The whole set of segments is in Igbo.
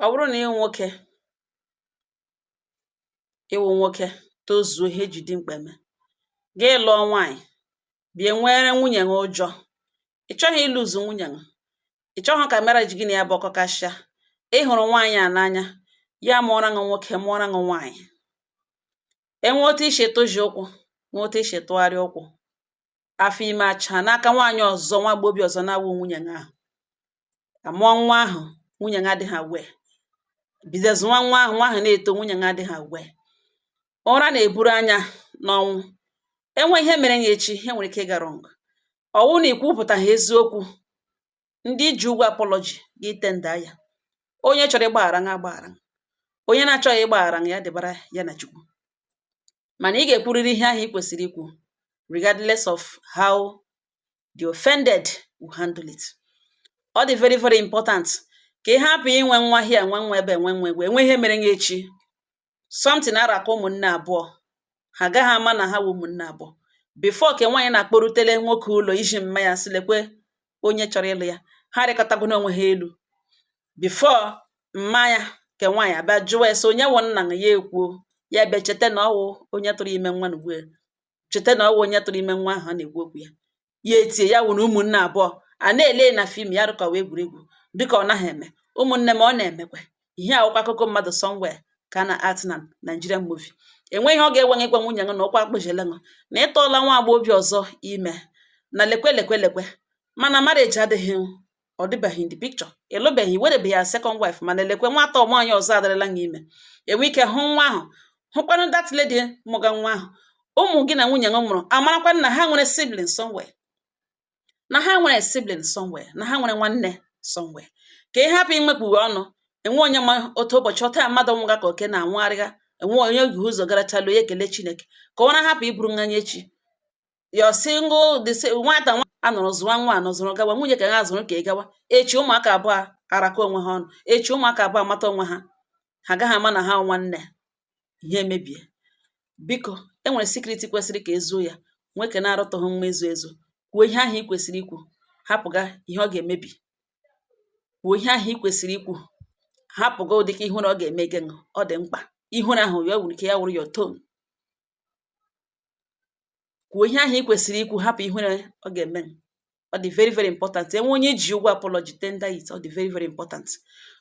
Ọ bụrụ na ị nwoke, ịwụ nwoke tozuo ihe eji dimkpa eme, gị lụọ nwaanyị, bịa nwere nwunye gị ụjọ, ị chọghị ịlụzu nwunye gị, ị chọghị ka marriage gị na ya bụ ọkọ kashịa. Ị hụrụ nwaanyị a n'anya, ya mụọra gị nwoke, mụọra gị nwaanyị. Enwe otu isi tụji ụkwụ, nwee otu isi tụgharịa ụkwụ, afọ ime acha n'aka nwaanyị ọzọ, nwa agbọghọbịa ọzọ na-awụ nwunye gị ahụ, amụọ nwa ahụ, nwunye gị adịghị aware, bido zụwa nwa ahụ, nwa ahụ na-eto, nwunye gị adịghị aware. Ụra na-eburu anya n'ọnwụ. Enwe ihe mere ya echi, ihe nwere ike ịga wrong. Ọ wụ na ikwupụtaghị eziokwu, ndị ji ụgwọ apology gị tender ya. Onye chọrọ ịgbaghara ya, agbaghara. Onye na-achọghị ịgbaghara ya, dịbara ya na Chukwu. Mana ị ga-ekwurịrị ihe ahụ ị kwesịrị ikwu, regardless of how the offended will handle it. Ọ dị very very important ka ị hapụ inwe nwa here, nwe nwa ebe, nwe nwa ebe. Enwe ihe mere ya echi, something arakọ ụmụnne abụọ, ha agaghị ama na ha wụ ụmụnne abụọ before ke nwaanyị na-akpọrutele nwoke ụlọ iji mma ya sị lekwe onye chọrọ ịlụ ya. Ha rịkọtagoro onwe ha elu before mma ya ke nwaanyị abịa jụwa ya sị onye wụ nna ya, ekwuo ya, bịa cheta na ọwụ onye tụrụ ime nwa na ugbu a, cheta na ọwụ onye tụrụ ime nwa ahụ a na-ekwu okwu ya. Ya etie ya wụ na ụmụnne abụọ a na-ele na film ya rụkọwa egwuregwu dịka ọ naghị eme. Ụmụnne m, ọ na-emekwa ihe awụkwa akụkọ mmadụ somewhere ka a na act na Nigerian movie. Enweghị ọ ga-enwe ịgwa nwunye gị na ụkwa akpụjele ṅụ na ịtọọla nwa agbọghọbịa ọzọ ime na lekwe lekwe lekwe, mana marriage adịghị, ọ dịbeghị in the picture, ịlụbeghị, werebeghị ya second wife, mana elekwe nwata nwaanyị ọzọ adịrịla ya ime. Enwe ike hụ nwa ahụ, hụkwanụ that lady mụga nwa ahụ, ụmụ gị na nwunye gị mụrụ, amarakwa na ha nwere sibling somewhere, na ha nwere sibling somewhere, na ha nwere nwanne somewhere, ka ị hapụ inwekpughe ọnụ. Enwe onye ma otu ụbọchị ọta mmadụ nwụga ka oke na-anwụgharịga. Enwe onye oge ụzọ garachalụ ya, ekele Chineke ka ọ na-ahapụ iburu nganya echi. Your single, the nwata nwa a nụrụ zụwa nwa a nụzụrụ gawa, nwunye ka ha zụrụ ka ị gawa echi, ụmụaka abụọ arakọ onwe ha ọnụ echi, ụmụaka abụọ amata onwe ha, ha agaghị ama na ha nwanne. Ihe emebie. Biko, e nwere secret kwesịrị ka ezuo ya. Nwoke na-arụtụghị mma ezo ezo, kwuo ihe ahụ ị kwesịrị ikwu, hapụga ihe ọ ga-emebi. Kwuo ihe ahụ ị kwesịrị ikwu, hapụga ụdịka ihure ọ ga-eme gị. Ọ dị mkpa ihure ahụ ya nwere ike ya wụrụ your tone. Kwuo ihe ahụ ị kwesịrị ikwu, hapụ ihure ọ ga-eme. Ọ dị very very important. Enwe onye ji ụgwọ apology, tender it. Ọ dị very very important.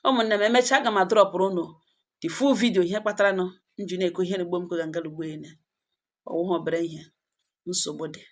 Ụmụnne m, emechaa aga m adropụrụ unu the full video. Ihe kpatara nụ m ji na-ekwu ihe na-egbo m ka ngalugbo ene ọwụghị obere ihe, nsogbu dị.